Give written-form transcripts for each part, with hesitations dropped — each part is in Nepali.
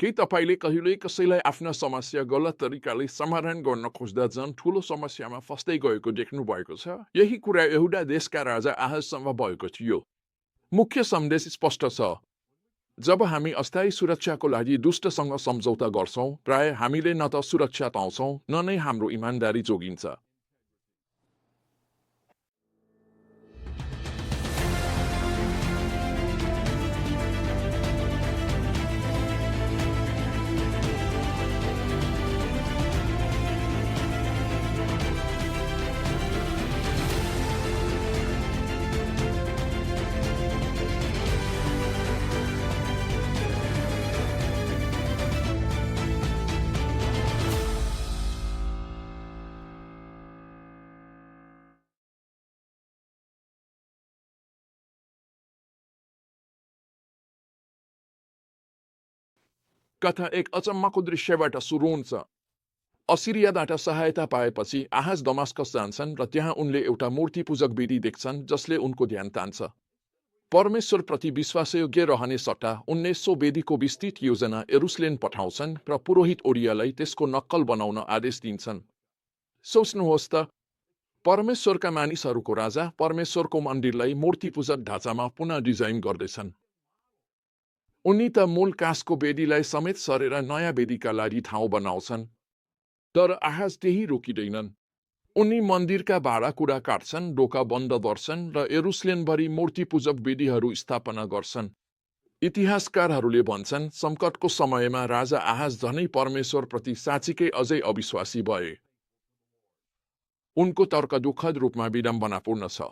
के तपाईले कहिल्यै कसैलाई आफ्ना समस्या गलत तरिकाले समाधान गर्न खोज्दा झन् ठूलो समस्यामा फस्दै गएको देख्नु भएको छ? यही कुरा यहुदा देशका राजा आहाजसँग भएको थियो। मुख्य सन्देश स्पष्ट छ। जब हामी अस्थायी सुरक्षाको लागि दुष्टसँग सम्झौता गर्छौं, प्राय हामीले न त सुरक्षा पाउँछौं न नै हाम्रो इमानदारी जोगिन्छ। कथा एक अचम्मको दृश्यबाट सुरु हुन्छ। असिरियाबाट सहायता पाएपछि आहाज दमास्कस जान्छन् र त्यहाँ उनले एउटा मूर्ति पूजक विधि देख्छन् जसले उनको ध्यान तान्छ। परमेश्वरप्रति विश्वासयोग्य रहने सट्टा उनले सो वेदीको विस्तृत योजना यरुशलेम पठाउँछन् र पुरोहित ओरियालाई त्यसको नक्कल बनाउन आदेश दिन्छन्। सोच्नुहोस् त, परमेश्वरका मानिसहरूको राजा परमेश्वरको मन्दिरलाई मूर्ति पूजक ढाँचामा पुनः डिजाइन गर्दैछन्। उनी त मूल काँसको वेदीलाई समेत सरेर नयाँ वेदीका लागि ठाउँ बनाउँछन्। तर आहाज त्यही रोकिँदैनन्। उनी मन्दिरका भाँडाकुँडा काट्छन्, ढोका बन्द गर्छन् र यरुशलेमभरि मूर्ति पूजक विधिहरू स्थापना गर्छन्। इतिहासकारहरूले भन्छन् सङ्कटको समयमा राजा आहाज झनै परमेश्वरप्रति साँच्चीकै अझै अविश्वासी भए। उनको तर्क दुःखद रूपमा विडम्बनापूर्ण छ।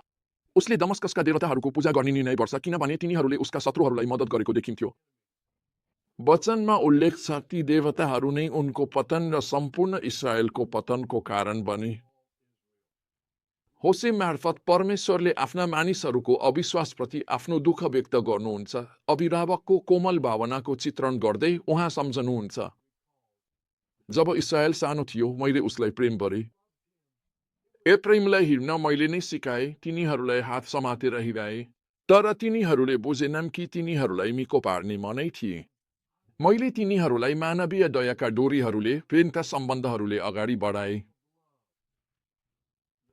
उसले दमस्कसका देवताहरूको पूजा गर्ने निर्णय गर्छ किनभने तिनीहरूले उसका शत्रुहरूलाई मद्दत गरेको देखिन्थ्यो। वचनमा उल्लेख छ ती देवताहरू नै उनको पतन र सम्पूर्ण इस्राएलको पतनको कारण बने। होसे मार्फत परमेश्वरले आफ्ना मानिसहरूको अविश्वासप्रति आफ्नो दुःख व्यक्त गर्नुहुन्छ। अभिभावकको कोमल भावनाको चित्रण गर्दै उहाँ सम्झनुहुन्छ, जब इस्राएल सानो थियो मैले उसलाई प्रेम गरे। एफ्राइमलाई हिँड्न मैले नै सिकाए, तिनीहरूलाई हात समातेर हिँडाए। तर तिनीहरूले बुझेनन् कि तिनीहरूलाई मिको पार्ने म नै थिएँ। मैले तिनीहरूलाई मानवीय दयाका डोरीहरूले, प्रेमका सम्बन्धहरूले अगाडि बढाए।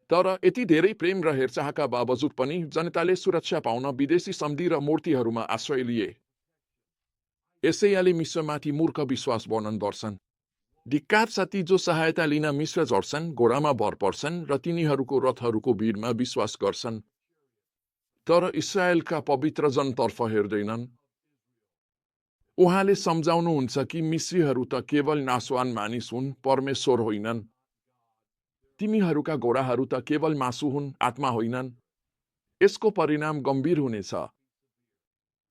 तर यति धेरै प्रेम र हेरचाहका बावजुद पनि जनताले सुरक्षा पाउन विदेशी सन्धि र मूर्तिहरूमा आश्रय लिए। यसैयाले मिश्रमाथि मूर्ख विश्वास वर्णन गर्छन्। धिक्कार छ ती जो सहायता लिन मिश्र झर्छन्, घोडामा भर पर्छन् र तिनीहरूको रथहरूको भिडमा विश्वास गर्छन्, तर इस्राएलका पवित्र जनतर्फ हेर्दैनन्। उहाँले सम्झाउनुहुन्छ कि मिश्रीहरू त केवल नासवान मानिस हुन्, परमेश्वर होइनन्। तिमीहरूका घोडाहरू त केवल मासु हुन्, आत्मा होइनन्। यसको परिणाम गम्भीर हुनेछ।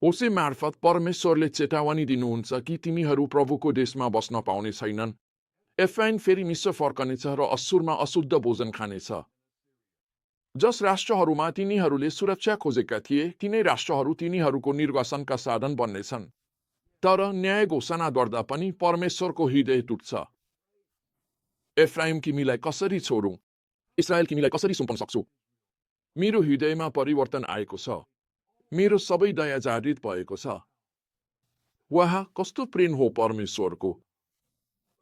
होसे मार्फत परमेश्वरले चेतावनी दिनुहुन्छ कि तिमीहरू प्रभुको देशमा बस्न पाउने छैनन्। एफ्राइम फेरि मिश्र फर्कनेछ र अस्सुरमा अशुद्ध भोजन खानेछ। जस राष्ट्रहरूमा तिनीहरूले सुरक्षा खोजेका थिए, तिनै राष्ट्रहरू तिनीहरूको निर्वासनका साधन बन्नेछन्। तर न्याय घोषणा गर्दा पनि परमेश्वरको हृदय टुट्छ। एफ्राइम तिमीलाई कसरी छोडौं? इस्राएल तिमीलाई कसरी सुम्पन सक्छु? मेरो हृदयमा परिवर्तन आएको छ। मेरो सबै दया जागृत भएको छ। वाह, कस्तो प्रेम हो परमेश्वरको!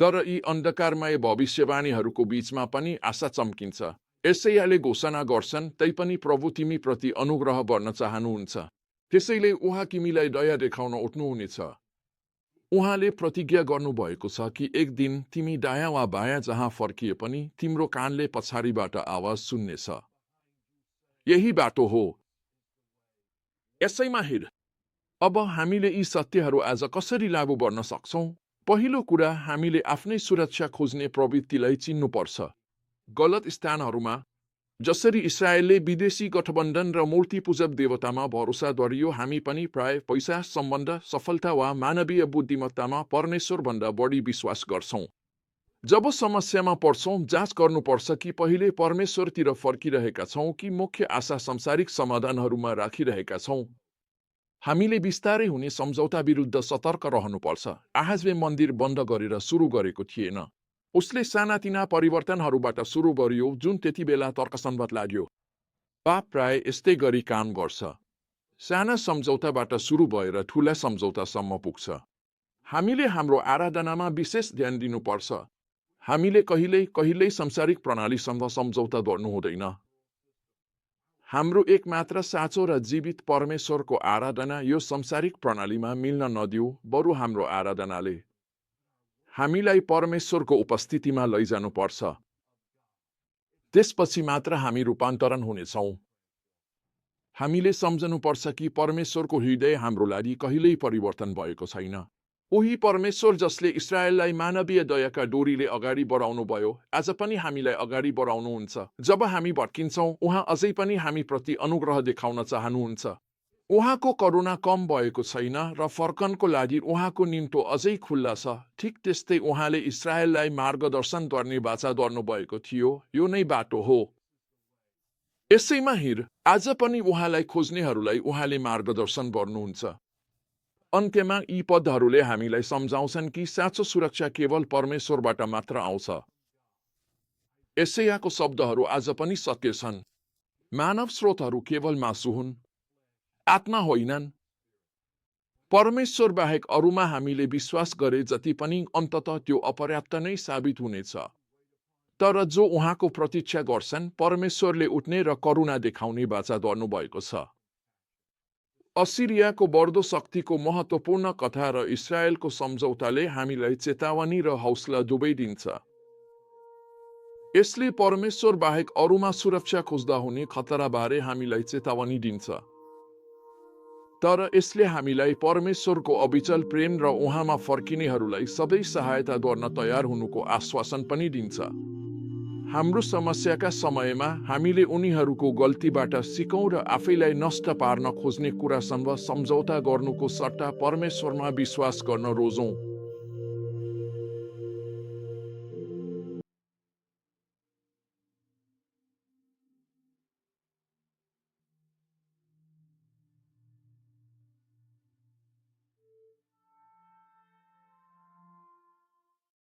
तर यी अन्धकारमय भविष्यवाणीहरूको बीचमा पनि आशा चम्किन्छ। यसैयाले घोषणा गर्छन्, तैपनि प्रभु तिमीप्रति अनुग्रह गर्न चाहनुहुन्छ। त्यसैले उहाँ तिमीलाई दया देखाउन उठ्नुहुनेछ। उहाँले प्रतिज्ञा गर्नुभएको छ कि एक दिन तिमी दायाँ वा बायाँ जहाँ फर्किए पनि तिम्रो कानले पछाडिबाट आवाज सुन्नेछ। यही बाटो हो। यसैमा हिँड। अब हामीले यी सत्यहरू आज कसरी लागू गर्न सक्छौं? पहिलो कुरा, हामीले आफ्नै सुरक्षा खोज्ने प्रवृत्तिलाई चिन्नुपर्छ। गलत स्थानहरूमा जसरी इस्राएलले विदेशी गठबन्धन र मूर्ति पूजक देवतामा भरोसा गरियो, हामी पनि प्राय पैसा, सम्बन्ध, सफलता वा मानवीय बुद्धिमत्तामा परमेश्वरभन्दा बढी विश्वास गर्छौं। जब समस्यामा पर्छौं, जाँच गर्नुपर्छ कि पहिले परमेश्वरतिर फर्किरहेका छौं कि मुख्य आशा संसारिक समाधानहरूमा राखिरहेका छौं। हामीले बिस्तारै हुने सम्झौता विरुद्ध सतर्क रहनुपर्छ। आहाजले मन्दिर बन्द गरेर सुरु गरेको थिएन। उसले सानातिना परिवर्तनहरूबाट सुरु गरियो जुन त्यति बेला तर्कसङ्गत लाग्यो। पाप प्राय यस्तै गरी काम गर्छ। साना सम्झौताबाट सुरु भएर ठूला सम्झौतासम्म पुग्छ। हामीले हाम्रो आराधनामा विशेष ध्यान दिनुपर्छ। हामीले कहिल्यै सांसारिक प्रणालीसँग सम्झौता गर्नु हुँदैन। हाम्रो एकमात्र साँचो र जीवित परमेश्वरको आराधना यो सांसारिक प्रणालीमा मिल्न नदिऊ, बरु हाम्रो आराधनाले हामीलाई परमेश्वरको उपस्थितिमा लैजानुपर्छ। त्यसपछि मात्र हामी रूपान्तरण हुनेछौँ। हामीले सम्झनुपर्छ कि परमेश्वरको हृदय हाम्रो लागि कहिल्यै परिवर्तन भएको छैन। उही परमेश्वर जसले इस्राएललाई मानवीय दयाका डोरीले अगाडि बढाउनु भयो, आज पनि हामीलाई अगाडि बढाउनुहुन्छ। जब हामी भट्किन्छौँ, उहाँ अझै पनि हामीप्रति अनुग्रह देखाउन चाहनुहुन्छ। उहाँको करुणा कम भएको छैन र फर्कनको लागि उहाँको निम्तो अझै खुल्ला छ। ठिक त्यस्तै उहाँले इस्राएललाई मार्गदर्शन गर्ने वाचा गर्नुभएको थियो। यो नै बाटो हो। यसैमा हिँड। आज पनि उहाँलाई खोज्नेहरूलाई उहाँले मार्गदर्शन गर्नुहुन्छ। अन्त्यमा यी पदहरूले हामीलाई सम्झाउँछन् कि साँचो सुरक्षा केवल परमेश्वरबाट मात्र आउँछ। यशायाको शब्दहरू आज पनि सत्य छन्। मानव स्रोतहरू केवल मासु हुन्, आत्मा होइनन्। परमेश्वर बाहेक अरूमा हामीले विश्वास गरे जति पनि अन्ततः त्यो अपर्याप्त नै साबित हुनेछ। तर जो उहाँको प्रतीक्षा गर्छन्, परमेश्वरले उठ्ने र करुणा देखाउने वाचा गर्नुभएको छ। असिरियाको बढ्दो शक्तिको महत्त्वपूर्ण कथा र इस्राएलको सम्झौताले हामीलाई चेतावनी र हौसला दुवै दिन्छ। यसले परमेश्वर बाहेक अरूमा सुरक्षा खोज्दा हुने खतराबारे हामीलाई चेतावनी दिन्छ। तर यसले हामीलाई परमेश्वरको अविचल प्रेम र उहाँमा फर्किनेहरूलाई सबै सहायता गर्न तयार हुनुको आश्वासन पनि दिन्छ। हाम्रो समस्याका समयमा हामीले उनीहरूको गल्तीबाट सिकौँ र आफैलाई नष्ट पार्न खोज्ने कुरासँग सम्झौता गर्नुको सट्टा परमेश्वरमा विश्वास गर्न रोजौँ।